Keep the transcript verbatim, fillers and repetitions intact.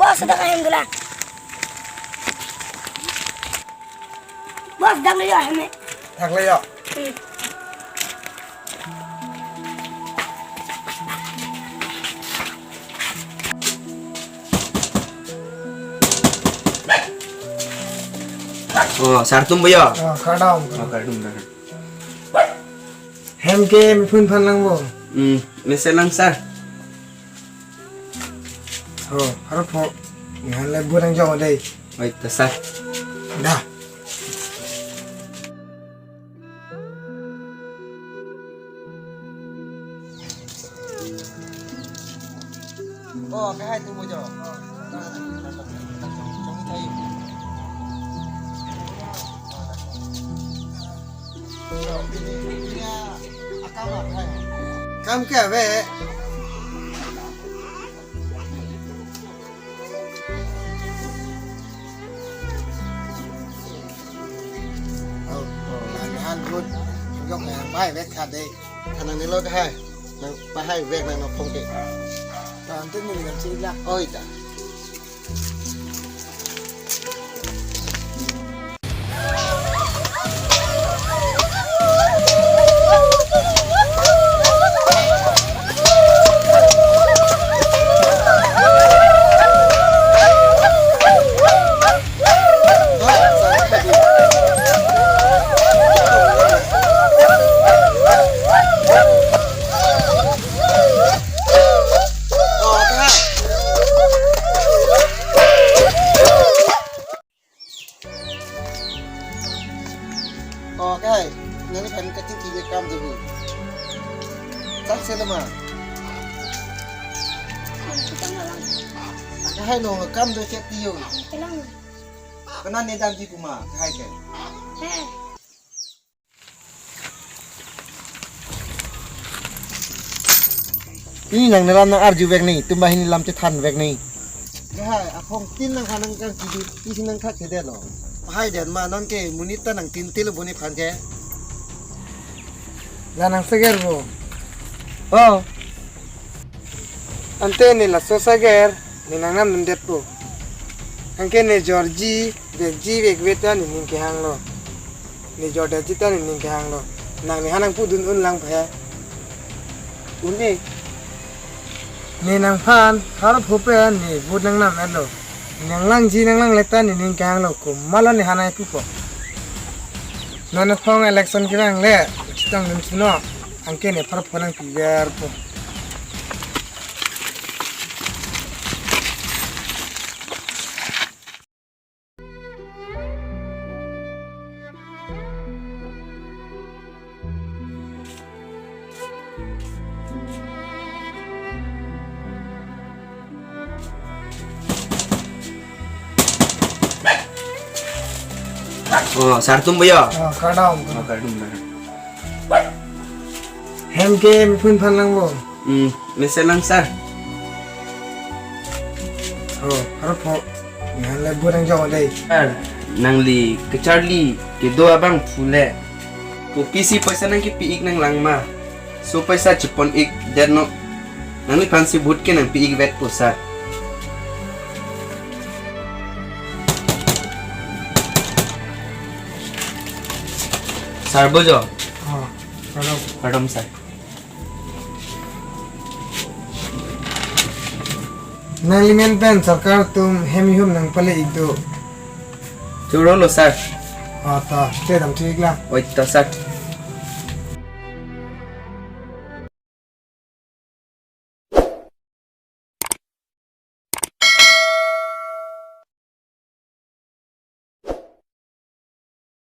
Bos, dak ahem dula. Bos, dak le yo ahem. Dak le yo. Hmm. Oh, sar atum bo yo. Oh, kardom. Oh, kardom, kardom. Hem ke me phone phan lang bo. Hmm, mesen lang sar. Oh, harap ho. Ngan le burang jong dei. Oi, ta sar. Dah. Oh, kahai atum bo jo. Kam ke ave. Oh, oh, nang han good. Jok nang bai vek kha dei. Thanang ni lo kahai. Nang pahai vek nang nokphong ke. Tante ni nang chila. Oi ta. Oh, kahai, nangphan kachingki ke kam do bu. Chak se lama. Kita malam. Kahai no kam do chet tiyo. Kelang. Kena ne damji kuma, kahai ke. He. Pini nang ne lam nang arju vek ni, tum ba hini lam chethan vek ni. Kahai, aphong tin nang hanang kang kidi, isi nang thak kedetlo. Hai den ma non ke monit ta nang tin tilo boni phan ke. La nang seger bo. Oh. Ante ne laso seger, ne nang nam nundetpo. Anke ne jorji, vekji vekve ta ne ning kehanglo. Ne jordetji ta ne ning kehanglo. Nang ne hanang pudun un lang phe. Une. Ne nangphan, harap hope ne vote nang nam etlo. Nang langji nang langle ta ne ning kehanglo. Komatlo ne hanang pupo. Non aphong election kevang le, chitong dun chuno. Anke ne pharap phonang piver po. Oh, sar atum bo yo. Oh, kardom. Oh, kardom, kardom. Hem ke me phone phan lang bo. Hmm, mesen lang sar. Oh, harap ho. Nang le burang jong dei. Sar, nangli kacharli kedo abang phule. Kopisi paisa nang kipi ik nang lang ma. So paisa chepon ik det no. Nangliphan si vote ke nangpi ik vet po sar. Sar bo jo. Oh, kardom. Kardom sar. Nangli men pen sorkar atum hem ihum nangpale ik do. Choro lo sar. Oh, ta, te dam thik la. Oi, ta sar.